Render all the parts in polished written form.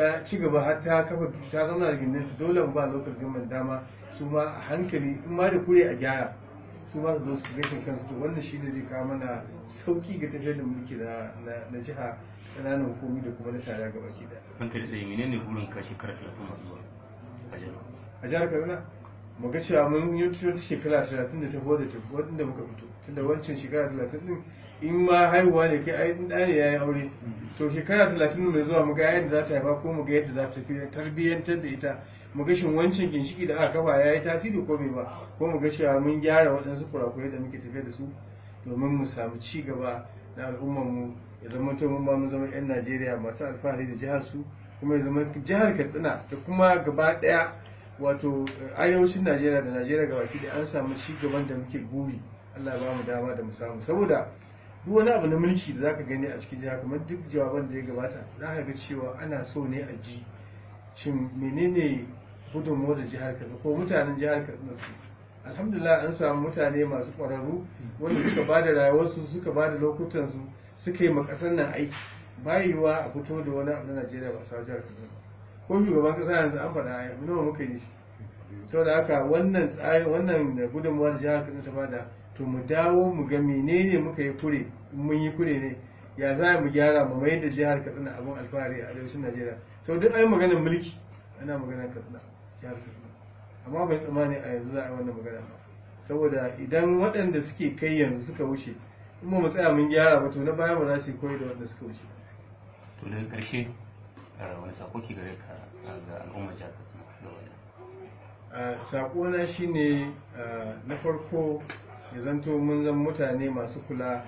Ta ci gaba har ta kafa ta zauna da gindin su, dole mu ba local government dama su ma a hankali, in ma da kure a gyara, su ma su zo su gashin kansu. To wannan shine zai kawo mana sauki ga tafiyar da mulki na jiha, ƙananan hukumi da kuma na tarayya gaba ki daya. Ranka daɗe, menene burin ka shekara 30 masu zuwa a jihar? A jihar Kaduna, mu ga cewa mun yi wata shekara 30 da ta da ta wadanda muka fito, tunda wancan shekara 30 din in ma haihuwa ne kai ai ɗa ne ya yi aure. To shekara 30 mai zuwa mu ga yayin da za ta haifa, ko mu ga yadda za ta fi tarbiyyantar da ita, mu ga shin wancan ginshiki da aka kafa ya yi tasiri ko bai ba, ko mu ga cewa mun gyara waɗansu kurakurai da muke tafiya da su domin mu samu ci gaba na al'ummar mu, ya zama to mun ma mun zama 'yan Najeriya masu alfahari da jihar su, kuma ya zama jihar Katsina da kuma gaba ɗaya wato arewacin Najeriya da Najeriya gabaki ɗaya an samu ci gaban da muke buri. Allah ya ba mu dama da mu samu, saboda duk wani abu na mulki da zaka gani a cikin jiha, kamar duk jawaban da ya gabata, za ka ga cewa ana so ne a ji shin menene gudunmuwar da jihar Katsina ko mutanen jihar Katsina su. Alhamdulillah, an samu mutane masu ƙwararru wanda suka ba da rayuwarsu, suka ba da lokutansu, suka yi ma ƙasar nan aiki. Ba yiwuwa a fito da wani abu na Najeriya ba a samu jihar Katsina ba. Ko shugaban ƙasa yanzu an faɗa ai nawa muka yi shi. Saboda haka wannan tsari, wannan gudunmuwa da jihar Katsina ta bada, to mu dawo mu ga menene muka yi kure, in mun yi kure ne ya za mu gyara, mu mayar da jihar Katsina abin alfahari a arewacin Najeriya. Sau duk ai maganar mulki ana maganar Katsina, jihar Katsina, amma bai tsammani a yanzu za a yi wannan magana ba, saboda idan waɗanda suke kai yanzu suka wuce, in ba mu tsaya mun gyara ba, to na baya ba za su yi koyi da waɗanda suka wuce. To daga ƙarshe, wani sako ke gare ka ga al'ummar jihar Katsina gaba ɗaya? Saƙona shine, na farko ya zanto mun zama mutane masu kula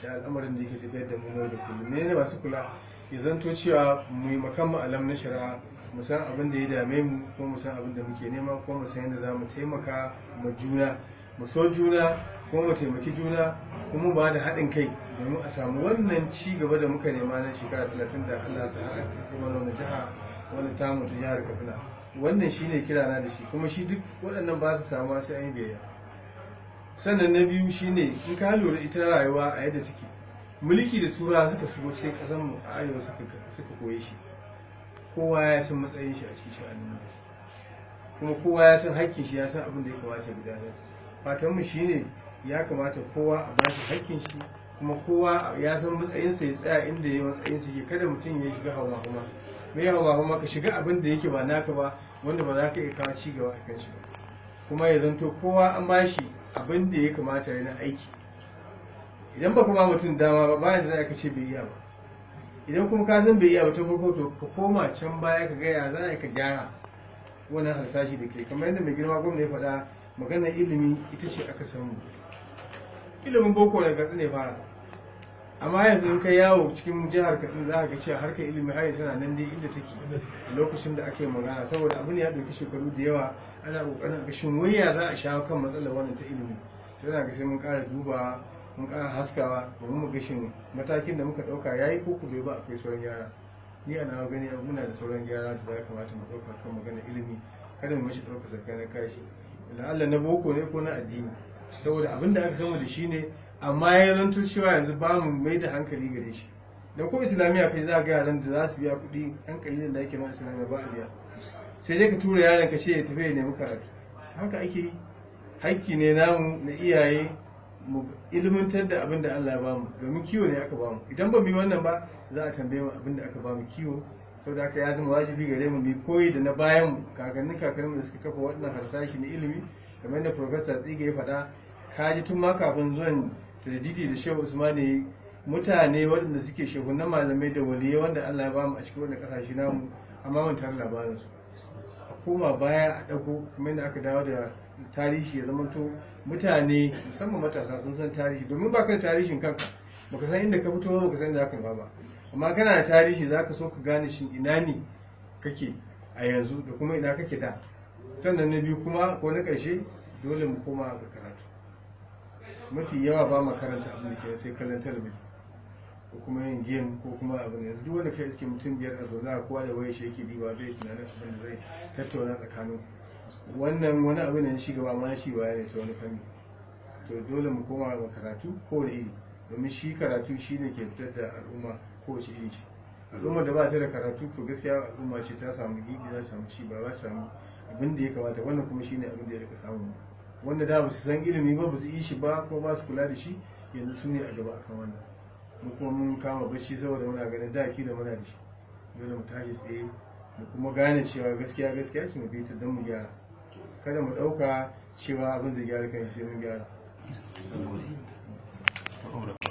da al'amarin da yake tafiyar da mu yau da kullum. Menene masu kula? Ya zanto cewa mu yi makanmu alam na shari'a, mu san abin da ya dame mu, ko mu san abin da muke nema, ko mu san yadda za mu taimaka ma juna, mu so juna, ko mu taimaki juna, kuma ba da haɗin kai domin a samu wannan ci gaba da muka nema na shekara 30 da Allah ya sa har aka kuma wannan jiha wani tamu ta jihar Katsina. Wannan shine kirana da shi, kuma shi duk waɗannan ba su samuwa sai an yi biyayya. Sannan na biyu shine, in ka lura ita rayuwa a yadda take, mulki da Turawa suka shigo cikin ƙasar mu a arewa suka koye shi, kowa ya san matsayin shi a cikin sha'anin mulki, kuma kowa ya san haƙƙin shi, ya san abin da ya kamata ya gudanar. Fatan mu shine ya kamata kowa a bashi haƙƙin shi, kuma kowa ya san matsayinsa ya tsaya inda ya matsayinsa ke. Kada mutum ya shiga hawa kuma me hawa kuma ka shiga abin da yake ba naka ba, wanda ba za ka iya kawo ci gaba a kan shi ba. Kuma ya zanto kowa an bashi abin da ya kamata ya na aiki. Idan ba ba mutum dama ba, bayan da za ka ce bai iya ba. Idan kuma ka san bai iya ba ta farko, to ka koma can baya ka ga ya za ka gyara wannan harsashi da ke. Kamar yadda mai girma gwamna ya faɗa, maganar ilimi ita ce aka samu ilimin boko daga Katsina ya fara, amma yanzu in kai yawo cikin jihar Katsina za ka ga cewa harkar ilimi har yanzu tana nan dai inda take a lokacin da ake magana, saboda abin ya ɗauki shekaru da yawa ana ƙoƙarin a ga shin wai ya za a shawo kan matsalar wannan ta ilimi. To yana ga sai mun ƙara duba, mun ƙara haskawa domin mu ga shin matakin da muka ɗauka ya yi ko ku bai ba, akwai sauran gyara. Ni a nawa gani muna da sauran gyara da ya kamata mu ɗauka kan maganar ilimi. Kada mu mashi ɗauka tsakanin kashi, la'alla na boko ne ko na addini, saboda abin da aka samu da shi ne, amma ya zanto cewa yanzu ba mu mai da hankali gare shi. Da ko islamiyya kai za ga yaran da za su biya kuɗi ɗan ƙalilan da ake ma islamiyya ba a biya, sai dai ka tura yaron ka ce ya tafi ya nemi karatu. Haka ake yi. Hakki ne namu na iyaye mu ilmantar da abin da Allah ya bamu, domin kiwo ne aka bamu. Idan ba mu yi wannan ba, za a tambaye mu abin da aka bamu kiwo. Saboda haka ya zama wajibi gare mu mu koyi da na bayan mu, kakannin kakannin da suka kafa wannan harsashi na ilimi. Kamar yadda Professor Tsige ya faɗa, kaji tun ma kafin zuwan Tajidi da Shehu Usmani, mutane waɗanda suke shehunan malamai da waliyai wanda Allah ya bamu a cikin wannan ƙasashe namu, amma mun tare labarin su. A koma baya a ɗago, kamar yadda aka dawo da tarihi, ya zamanto mutane musamman matasa sun san tarihi, domin ba ka da tarihin kanka baka san inda ka fito ba, baka san inda zaka nufa ba. Amma kana da tarihi, zaka so ka gane shin ina ne kake a yanzu da kuma ina kake da. Sannan na biyu kuma ko na ƙarshe, dole mu koma ga karatu. Mafi yawa ba makaranta, abin da ke sai kallon talabijin ko kuma yin game ko kuma abin. Yanzu duk wanda kai iske mutum biyar a zaune, kowa da wayar shi yake diba, bai tunanin abin da zai tattauna tsakanin. Wannan wani abu ne shi gaba, amma shi baya ne ta wani fanni. To dole mu koma ga karatu kowane iri, domin shi karatu shi ne ke fitar da al'umma kowace iri ce. Al'umma da ba ta da karatu, to gaskiya al'umma ce ta samu gibi, za ta samu ci ba, za ta samu abin da ya kamata. Wannan kuma shine abin da ya rika samu. Wanda da ba su san ilimi ba, ba su yi shi ba, ko ba su kula da shi, yanzu su ne a gaba akan wannan. Mu kuma mun kama bacci saboda muna ganin da da muna da shi. Dole mu tashi tsaye, mu kuma gane cewa gaskiya gaskiya ce, mu bi ta don mu gyara. Kada mu ɗauka cewa abin zai gyara kan sai mun gyara. Mun gode.